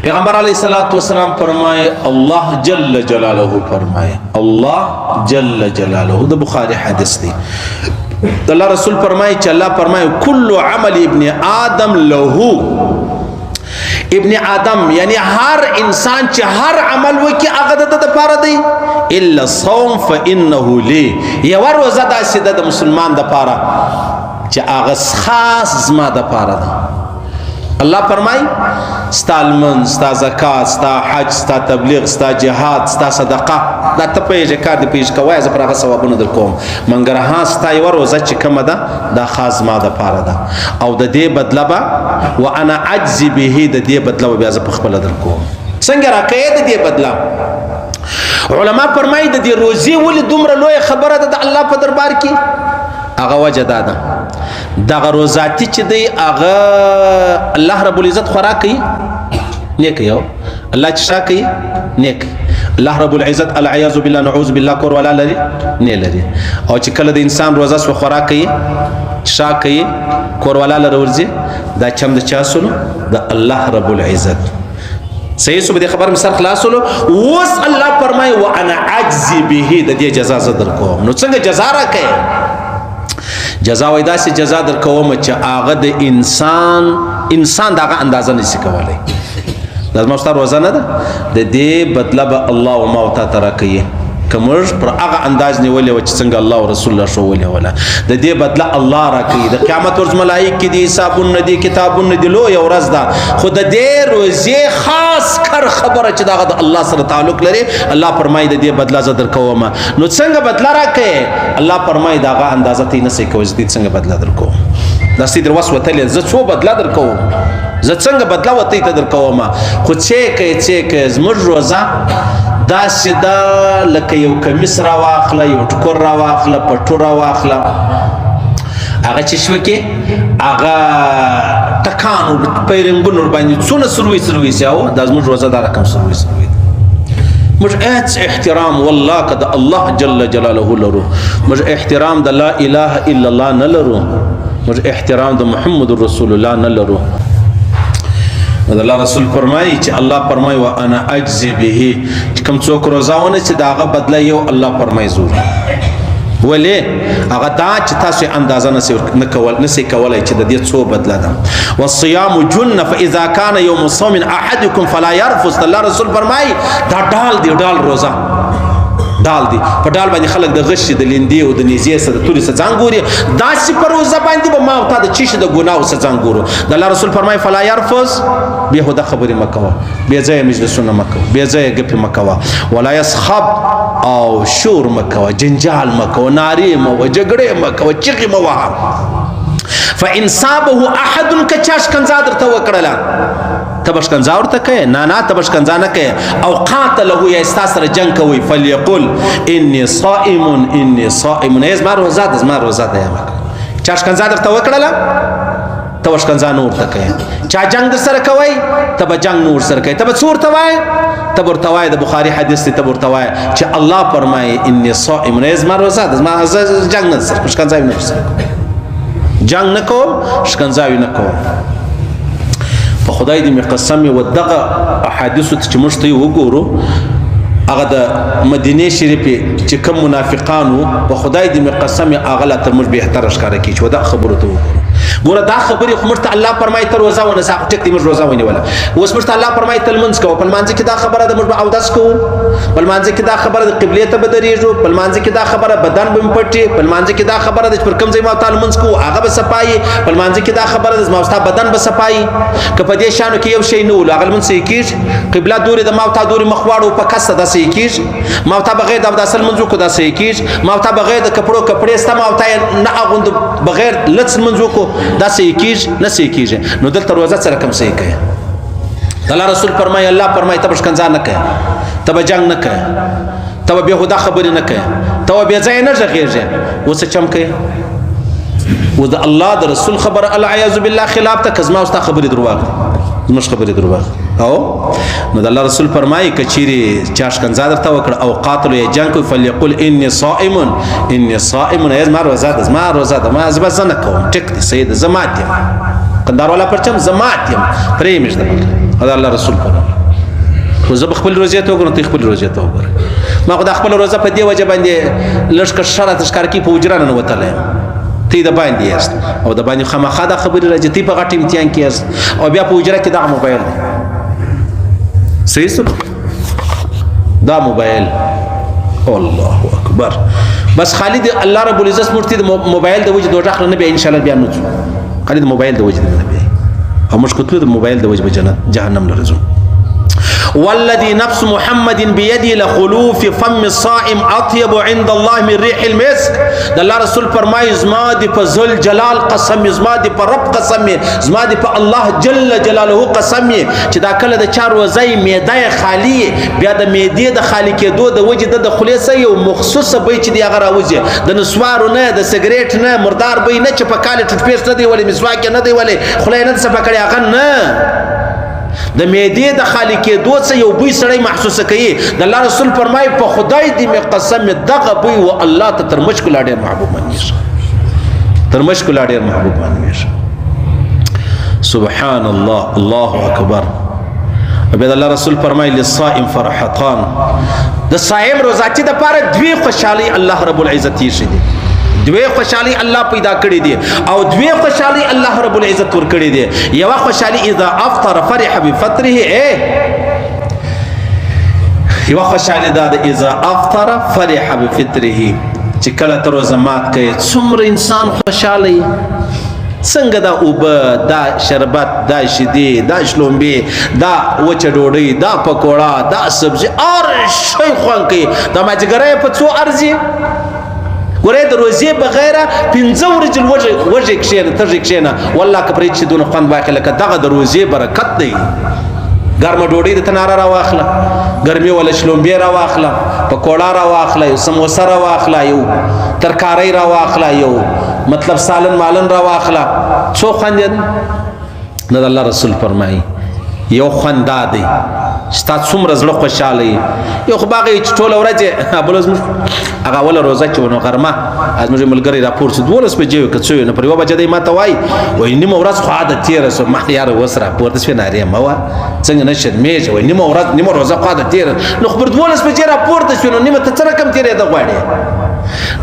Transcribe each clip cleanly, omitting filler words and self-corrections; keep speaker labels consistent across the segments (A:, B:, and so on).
A: پیغمبر علیه الصلاۃ والسلام فرمای، الله جل جلاله فرمای، الله جل جلاله، د بخاری حدیث دی. د الله رسول فرمای چې الله فرمای، کل عمل ابن آدم له. ابن آدم یعنی هر انسان چې هر عمل وکي هغه د لپاره دی، الا الصوم فانه لي. یو روزه داسې ده د مسلمان د لپاره چې هغه خاص زما د لپاره ده. الله فرمای، ستا لمونځ، ستا زکات، ستا حج، ستا تبلیغ، ستا جهاد، ستا صدقه، دا ته پوهېږې، کار دې پوهېږي کوی، زه پر هغه ثوابونه در کوم، منګر ها ستا یوه روزه چې کومه ده دا خاص زما دپاره ده، او د دې بدله به وانا اجزي به، د دې بدله به بیا زه په خپله در کوم. څنګه راکوې د دې بدله؟ علما فرمایي د دې روزې ولې دومره لویه خبره ده د الله په دربار کې؟ هغه وجه دا ده، دغه روزاتي چې دی هغه الله رب العزت خوراک کوي نه کوي، الله چې شا کوي نه کوي. الله رب العزت العیاذ بالله نعوذ بالله کور ولا لري نه لري، او چې کله د انسان روزه سو خوراک کوي شا کوي کور ولا لري ورځي، دا چم د چا سولو؟ د الله رب العزت. صحیح سو، به خبر مې سر خلاصولو. اوس الله فرمای وانا عجزي به، د دې جزا زه در کوم. نو څنګه جزا راکړي؟ جزا وای داسې جزا در کوم چې هغه د انسان دغه اندازه نشي کولی. دا زما ستا روزه نه ده، د دې بدله به الله او ما او تا ته راکوي که موږ پر هغه انداز نیولې وه چې څنګه الله او رسول الله ښوولې وله. د دې بدله الله راکوي. د قیامت ورځ ملایکې دي، حسابونه دي، کتابونه دي، لویه ورځ ده، خو د دې روزې خاص کر خبره چې دغه د الله سره تعلق لري، الله فرمایي د دې بدله زه درکوم. نو څنګه بدله راکوې؟ الله فرمایي د هغه اندازه ته یې نه سې کوی، زه دې څنګه بدله درکوم؟ داسې در وس وتلې، زه څو بدله درکوم، زه څنګه بدله وتی ته درکوم؟ خو څه کوې څه کوې، زموږ روزه داسې ده لکه یو کمیس راواخله، یو ټوکر راواخله، پټو راواخله، هغه چې شو کې هغه ټکان پیرنګونو باندې څونه سروي سروي سي، او دا زموږ روزه دا رقم سروي سروي. موږ هیڅ احترام والله که د الله جل جلاله لرو، موږ احترام د لا اله الا الله نه لرو، موږ احترام د محمد رسول الله نه لرو. د الله رسول فرمایي چې الله فرمایي وانا اجزي به، چې کوم څوک روزه ونه چې د هغه بدله یو الله فرمایي زور ولې هغه دا چې تاسو اندازه نسي کولای چې د دې څو بدله ده. والصيام جنة فاذا كان يوم صوم احدكم فلا يرفث. الله رسول فرمایي دا ډال دی، ډال روزه ډال دی، په ډال باندې خلک د غشي د لیندې او د نیزې سره د تورې سره ځان ګوري، داسې په روزه باندې به ما او تا د چیشي د ګناو سره ځان ګورو. د الله رسول فرمایي فلا يرفث، بېهوده خبرې مه کوه، بې ځایه مجلسونه مه کوه، بې ځایه ګپې مه کوه، ولا يصخب او شور مه کوه، جنجال مه کوه، نارې مه وه، جګړې مه کوه، چیغې مه وهه. فإن صابه أحد که چا ښکنځا درته وکړله ته به ښکنځا ورته کوې؟ نه نه، ته به ښکنځا نه کوې. او قاتله یا ستا سره جنګ کوي، فلیقل انی صائم انی صائم، ای زما روزه ده، زما روزه ده. یا مه کوه. چا ښکنځا درته وکړله ته به ښکنځا نه ورته کوې، چا جنګ در سره کوی ته به جنګ نه ورسره کوې، ته به څه ورته وایې؟ ته به ورته وایې، د بخاري حدیث دی، ته به ورته وایې چې الله فرمایي انی صائم، ای زما روزه ده، زما جنګ نه سره کوم، ښکنځا نه ورسره کوم، جنګ نه کوم، ښکنځا نه کوم. په خدای دې مې قسم وي، دغه احادیثو ته چې موږ ته یې وګورو، هغه د مدینې شریفې چې کوم منافقان وو، په خدای دې مې قسم وي، هغه لا تر موږ بهتره ښکاره کېږي چې دغه خبرو ته وګورو. ګوره دا خبرې خو موږ ته الله فرمایي ته روزه ونیسه، خو ټیک دی موږ روزه ونیوله. اوس موږ ته الله فرمایي ته لمونځ کوه، په لمانځه کې دا خبره ده موږ به اودس کوو، په لمانځه کې دا خبره ده قبلې ته به درېږو، په لمانځه کې دا خبره بدن به مو پټ وي، په لمانځه کې دا خبره ده چې پر کوم ځای ما او تا لمونځ کوو هغه به صفا وي، په لمانځه کې دا خبره ده زما او ستا بدن به صفا وي. که په دې شیانو کې یو شی نه ولو هغه لمونځ صحیح کېږي؟ قبله دورې ده ما او تا دورې مخ واړو په کسته دا صحیح کېږي؟ ما او تا بغیر د اوداسه لمونځ وکړو دا صحیح کېږي؟ ما او تا بغیر د کپړو کپړې سته ما او تا یې نه اغوندو بغیر لڅ لمونځ وکړو دا صحیح کېږي؟ نه صحیح کېږي. نو دلته روزه څه رقم صحیح کوي؟ الله رسول فرمایي، الله فرمایي ته به ښکنځا نه کوې، ته به جنګ نه کوې، ته به بېهوده خبرې نه کوې، ته به بېځایه نه غږېږې. اوس څه چم کوې؟ اوس د الله د رسول خبره العیاذ بالله خلاف ته، که زما او ستا خبرې درواغ دي، زموږ خبرې درواغ. او نو د الله رسول فرمایي که چیرې چا ښکنځا درته وکړه او قاتل یې جنګ کوي، فلیقل انی صائم انی صائم، ای زما روزه ده، زما روزه ده، ما زه به زه نه کوم، ټیک دی صحیح ده، زه مات یم، قندار والا پرچم زه مات یم، پرې مې ږده. دا الله رسول فرمایي. خو زه به خپل روزې ته وګورم، ته خپل روزې ته وګوره. ما خو دا خپل روزه په دې وجه باندې لږ که ښه راته ښکاره کېږي، په حجره ننوتلی یم، ته د باندې یاست او د باندې خامخا دا خبرې راځي، ته په غټ امتحان کې یاست او بیا په حجره کې دغه موبایل دی. صحیح سو دا موبایل، الله اکبر. بس خالد الله رب العزت موږ ته د موبایل د وجې دوزخ نه بیا ان شاء الله بیا نه ځو. خالد موبایل د وجې نه بیا او موږ کوتلو د موبایل د وجې به جنت جهنم له راځو. والذي نفس محمد بيدي لخلوف فم الصائم اطيب عند الله من ريح المسك. د الله رسول فرمایي زما د په ذل جلال قسم، زما د په رب قسم، زما د په الله جل جلاله قسم چې دا کله د چا روزه یې معده یې خالي، بیا د معدې د خالي کېدو د وجې د خولې څخه یو مخصوصه بوی چې دی هغه راوځي، د نسوارو نه، د سګرېټ نه، مردار بوی نه چې په کال ټوټ پیسټ نه دی ولې، مسواک یې نه دی ولې، خوله یې نه ده صفا کړې، هغه نه، د معدې د خالي کېدو څه یو بوی سړی محسوسه کوي. د الله رسول فرمایي په خدای دې مې قسم دغه بوی و الله ته تر مشکو لا ډېر محبوب معلومېږي، تر مشکو لا ډېر محبوب معلومېږي. سبحان الله، الله اکبر. بیا د الله رسول فرمایي للصائم فرحتان، د صائم روزاتي دپاره دوې خوشحالۍ الله رب العزت ایښي دي، دوی خوشحالي الله پیدا کړی دي او دوی خوشحالي الله رب العزت ور کړی دي. یو خوشحالي اذا افطر فرح بفطره، یو خوشحالي دا ده اذا افطر فرح بفطره، چې کله تر روزه مات کوي څومره انسان خوشحالي، څنګه دا اوبه، دا شربت، دا شیدې، دا شلومبې، دا وچه ډوډۍ، دا پکوړه، دا سبزي، هر شی خوند کوي. دا مازدیګری په څو ارزي؟ ګورې د روزې بغیر 5 ورځې وږې کښېنه، تږې کښېنه، والله که پرې چې دونه خوند واخلې لکه دغه د روزې برکت دی. ګرمه ډوډۍ د تناره راواخله، ګرمي وله شلومبې راواخله، پکوړه راواخله، یو سموسه راواخله، یو ترکاری راواخله، یو مطلب سالن مالن راواخله، څو خوند یې دی؟ نه د الله رسول فرمایي یو خوند دا دی چې تا څومره زړه خوشحاله یې. یو خو به هغه چې ټوله ورځ یې بل ورځ موږ هغه اوله روزه چې وه نو غرمه زموږ ملګری راپور شو 12 بجې وې که څه وې، نو پر یوه بجه دی ما ته وایي وایي نیمه ورځ خو عادت تېره شوه. ما یاره اوس راپورته شوې نارې مه وه، څنګه نه شرمېږې؟ وایي نیمه ورځ نیمه روزه خو عادت تېره، نو خو پر 12 بجې راپورته شوې نو نیمه ته څه رقم تېرېده غواړې؟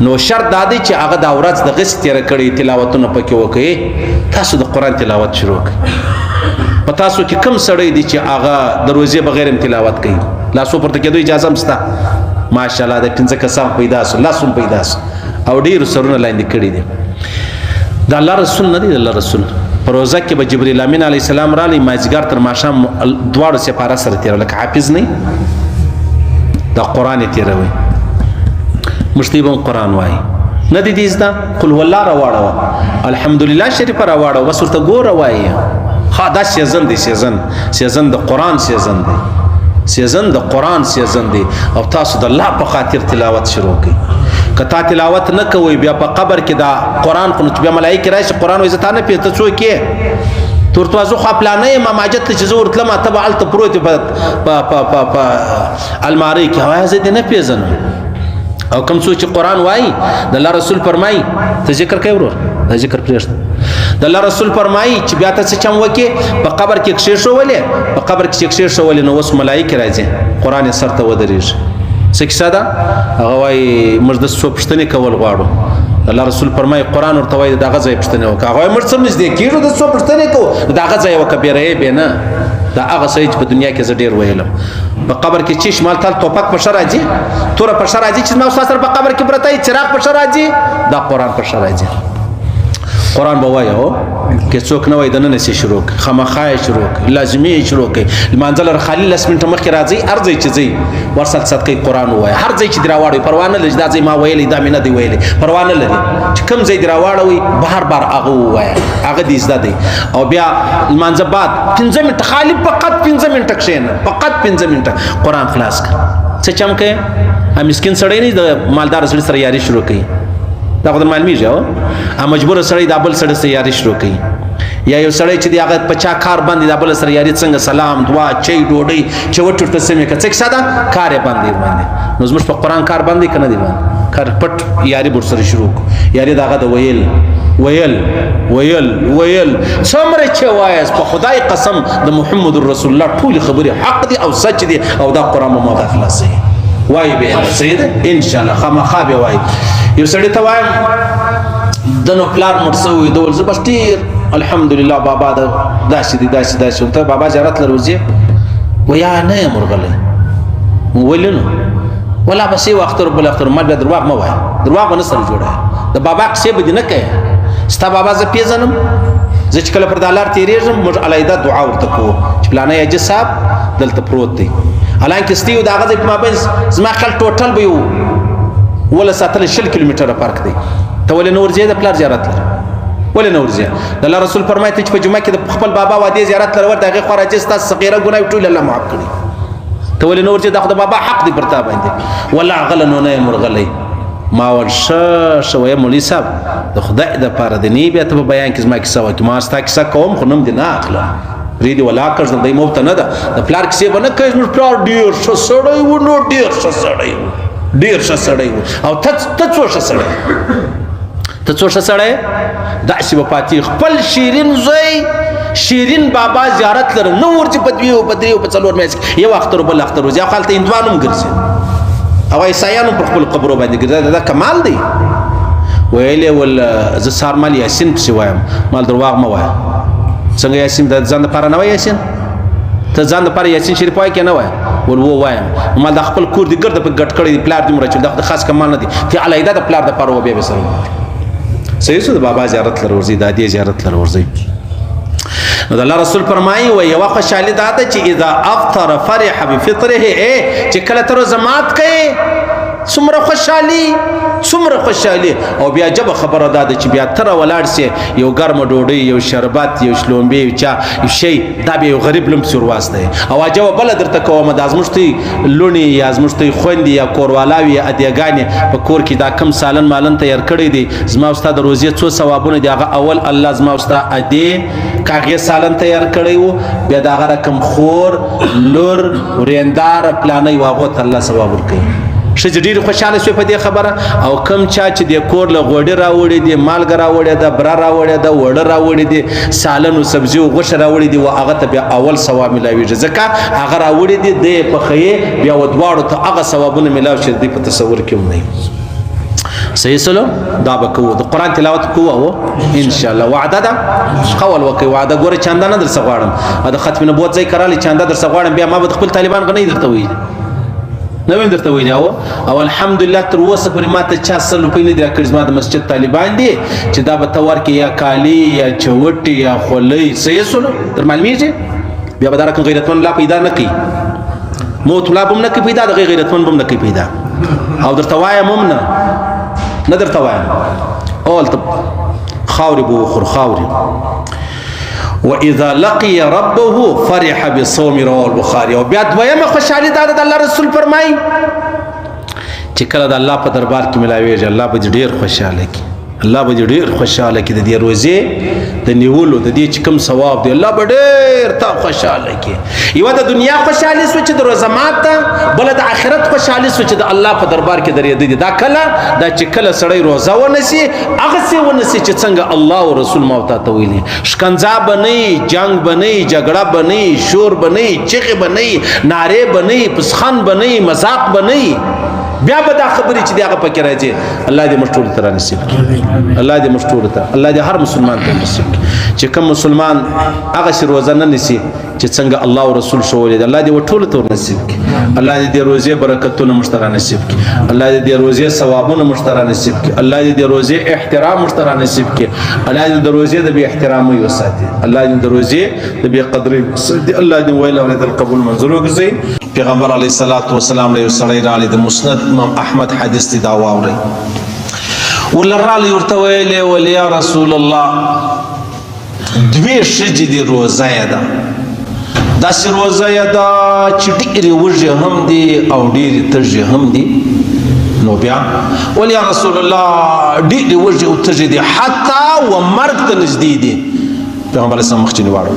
A: نو شرط دا دی چې هغه دا ورځ د غس تېره کړې، تلاوتونه پکې وکړي. تاسو د قرآن تلاوت شروع کړئ. په تاسو کې کم سړی دی چې هغه د روزې بغیر هم تلاوت کوي؟ لاسو پورته کېدو اجازه هم شته. ماشاءالله د 5 کسان پیدا سو، لاس هم پیدا سو او ډېرو سرونه لاندې کړي دي. د الله رسول نه دی، د الله رسول په روزه کې به جبرئیل امین علیه السلام رالی مازدیګر تر ماښام دواړو سپاره سره تېرول، لکه حافظ نه د قرآن یې تېروي. موږ ته به هم قرآن وایي، نه دی دې زده؟ قل هو الله راواړوه، الحمدلله شریفه راواړوه، بس ورته ګوره وایي. ها دا season دی، season، season د قرآن season دی، season د قرآن season دی. او تاسو د الله په خاطر تلاوت شروع کړئ. که تا تلاوت نه کوئ بیا په قبر کې دا قرآن خو نو چې بیا ملایکې راشي قرآن وایي زه تا نه پېژنم، ته څوک یې؟ ته ورته وایه زه خو پلانه یم، ماجت ته چې زه ورتلم ته به هلته پروت یې په المارۍ کې، وایه زه دې نه پېژنم. او کوم څوک چې قرآن وایي د الله رسول فرمایي ته ذکر کوې ورور، دا ذکر پرېږده. د الله رسول فرمایي چې بیا ته څه چم وکې؟ په قبر کې کښېښولې، په قبر کې چې کښېښولې نو اوس ملایکې راځي قرآن یې سر ته ودرېږي. څه کیسه ده؟ هغه وایي موږ د څو پوښتنې کول غواړو. الله رسول فرمایي قرآن ورته وایي دغه ځای پوښتنې وکړه. هغه وایي موږ څه نږدې کېږو د څو پوښتنې کوو، دغه ځای وکړه، بېره یې بې نه. دا هغه څه چې په دنیا کې زه ډېر ویلم. په قبر کې چې شمال تل توپک په ښه راځي، توره په ښه راځي چې زما استاد سره په قبر کې پرته یې، څراغ په ښه راځي، دا قرآن په ښه راځي. قرآن به وایي هو که څوک نه وایي دننه سي شروع کړي، خامخا یې شروع کړي، لازمي یې شروع کړي. لمانځه لره خالي 10 منټه مخکې راځئ، هر ځای چې ځئ ورسره صدقې قرآن ووایه. هر ځای چې دې راواړوي پروا نه لري چې دا ځای ما ویلی دا مې نه دی ویلی، پروا نه لري چې کوم ځای دې راواړوي بار بار هغه ووایه، هغه دې زده دی. او بیا لمانځه بعد 5 منټه خالي فقط 5 منټه کښېنه، فقط 5 منټه قرآن خلاص کړه. څه چم کوې؟ مسکین سړی نه د مالدار سړي سره یاري شروع کوي، دا خو در معلومیږي. او مجبور سړی دا بل سړی سره یاري شروع کوي، یا یو سړی چې دی هغه په چا کار باندې دا بل سره یاري څنګه سلام دعا چای ډوډۍ چې وټورته سمې که څه کیسه ده، کار یې باندې باندې. نو زموږ په قرآن کار باندې که نه دی باندې؟ کار پټ یاري بر سره شروع کو، یاري داغه د ویل ویل ویل ویل څومره چې وایاست، په خدای قسم د محمد رسول الله ټول خبرې حق دي او سچ دي، او دا قرآن مو دا خلاصي وای به صحیح ده ان شاء الله، خامخا به وای. یو سړی ته وایم د نو پلار مړ شوی د ول، بس ډیر الحمدلله بابا دا داسې دي داسې داسې، ته بابا زیارت لره وځې؟ ویا نه یم ورغلی. ولې نو؟ ولا بس یو اختر بل اختر. ما بیا درواغ مه وایه، درواغ به نه سره جوړوې، د بابا قصې به دې نه کوې. ستا بابا زه پېژنم، زه چې کله پر دا لار تېرېږم موږ علیحده دعا ورته کوو چې پلانی حاجي صاحب دلته پروت دی. حالانکه ستې او د هغه ځای په مابین زما خیال ټوټل به یو 17 اتلس 20 کیلومتره فرق دی. ته ولې نه ورځې د پلار زیارت لره؟ ولې نه ورځې؟ د الله رسول فرمایي ته چې په جمعه کې د خپل بابا وادې زیارت لره ورته، هغې خوا راځي ستا صغیره ګناه ټول الله معاف کړي. ته ولې نه ورځې؟ دا خو د بابا حق دی پر تا باندې. ولا غله نو نه یم ورغلی. ما ول ښه ښه وایه مولوي صاحب، د خدای دپاره د نه بیا ته په بیان کې زما کیسه وکړې. ما ستا کیسه کوم خو نوم دې نه اخلم، پرېږدي ولا کړ دی مفته نه ده، د پلار کیسې به نه کوې. زموږ پلار ډېر ښه سړی و، نو ډېر ښه سړی و، ډېر ښه سړی و. او ته څو ښه سړی، ته څو ښه سړی؟ داسې به پاتې خپل شیرین زوی شیرین بابا زیارت لره نه ورځي په دوې او په درې او په څلور میاشت کې یو اختر بل اختر ورځي، او هلته هندوان هم ګرځي او عیسایان هم پر خپلو قبرو باندې ګرځي. دا کمال دی. ویلې ول زه سهار مال یاسین پسې وایم. مال درواغ مه وایه. څنګه یاسین؟ د ځان دپاره نه وایي یاسین؟ ته ځان دپاره یاسین شریف وایې که نه وایې؟ ول و وایم. مال د خپل کور دې ګرده په ګډ کړی دی، پلار دې مړ چې دا خو د خاص کمال نه دی، ته علیحده د پلار دپاره و بیا به سره وکړي. صحیح سو، د بابا زیارت لره ورځي، د ادې زیارت لره ورځي. نو د الله رسول فرمایي و یوه خوشحالي دا ده چې اذا افطر فرح بفطره، ای چې کله ته روزه مات کوې څومره خوشحالي، څومره خوشحالي. او بیا جبه خبره دا ده چې بیا ته راولاړ سې یو ګرمه ډوډۍ، یو شربت، یو شلومبې، یو چا، یو شی، دا بیا یو غریب لم پسې ورواستوي. او عجبه بله درته کومه، دا زموږ تی لوڼې یا زموږ تی خویندې یا کوروالاوې یا ادیګانې په کور کې دا کم سالن مالن تیار کړی دی، زما او ستا د روزې څو ثوابونه دي. هغه اول الله زما او ستا ادې که هغې سالن تیار کړی و، بیا د هغه رقم خور، لور، ورېنداره، پلانی و، هغو ته الله ثواب ورکوي. ښځې ډېرې خوشحاله شوې په دې خبره. او کم چا چې دې کور له غوړي راوړي دي، مالګه راوړې ده، بره راوړې ده، وړه راوړي دي، سالن او سبزي او غوښه راوړي دي، و هغه ته بیا اول ثواب میلاویږي، ځکه هغه راوړي دي، دی یې پخوي، بیا و دواړو ته هغه ثوابونه میلاو چې دوی په تصور کې هم نه وي. صحیح سلو؟ دا به کوو، د قرآن تلاوت کوو او ان شاء الله وعده ده، قول وکړئ وعده. ګوره چنده نه درڅخه غواړم، او د ختم نبوت ځای کرالی چنده درڅخه غواړم، بیا ما به د خپل طالبان غنی درته ویلي، نه ویم درته ویلي. او الحمدلله تر اوسه پورې ما ته چا 100 روپۍ نه دي راکړي، زما د مسجد طالبان دي چې دا به ته ورکړې یا کالي یا چوټې یا خولۍ. صحیح سولو؟ در معلومیږي؟ بیا به دا رقم غیرتمن لا پیدا نه کوي، موت لا به هم نه کوي پیدا، دغه غیرتمن به هم نه کوي پیدا. او درته وایم هم نه، نه درته وایم، اول ته خاورې به وخور خاورې. وإذا لقي ربه فرح بصوم، رواه البخاري. او بیا دویمه خوشحالي دا ده د الله رسول فرمایي چې کله د الله په دربار کې ملاویږي، الله به دې ډېر خوشحاله کړي، الله به دې ډېر خوشحاله کړي. د دې روزې د نیولو د دې چې کوم ثواب دی، الله به ډېر تا خوشحاله کړي. یوه د دنیا خوشحالي سوه چې د روزه مات ده، بله د آخرت خوشحالي سوه چې د الله په دربار کې درېدی دي. دا کله دا چې کله سړی روزه ونیسي، هغسې ونیسي چې څنګه الله او رسول ما ورته ته ویلي. ښکنځا به نه وي، جنګ به نه وي، جګړه به نه وي، شور به نه وي، چغې به نه وي، نارې به نه وي، پسخند به نه وي، مذاق به نه وي. بیا به دا خبرې چې دی هغه پکې راځي. الله دې موږ ټولو ته را نصیب کړي، الله دې موږ ټولو ته، الله دې هر مسلمان ته نصیب کړي چې کوم مسلمان هغسې روزه نه نیسي چې څنګه الله او رسول ښوولې ده، الله دې ټولو ته ورنصیب کړي. الله دې د روزې برکتونه موږ ته را نصیب کړي، الله دې د روزې ثوابونه موږ ته را نصیب کړي، الله دې د روزې احترام موږ ته را نصیب کړي، الله دې د روزې د بې احترامۍ وساتي، الله دې د روزې د بې قدرۍ وساتي. الله دې ویل اورېدل قبول منظور وګرځوي. پیغمبر علیه الصلاة والسلام له یو سړی راغلی، د مسند امام احمد حدیث دی، دا واورئ. ورله راغلی ورته ویلې ول یا رسول الله، دوې ښځې دي روزه یې ده، داسې روزه یې ده چې ډېرې وږې هم دي او ډېرې تږې هم دي. نو بیا ول یا رسول الله ډېرې وږې او تږې دي، حتی و مرګ ته نږدې دي. پیغمبر علیه السلام مخ چې واړو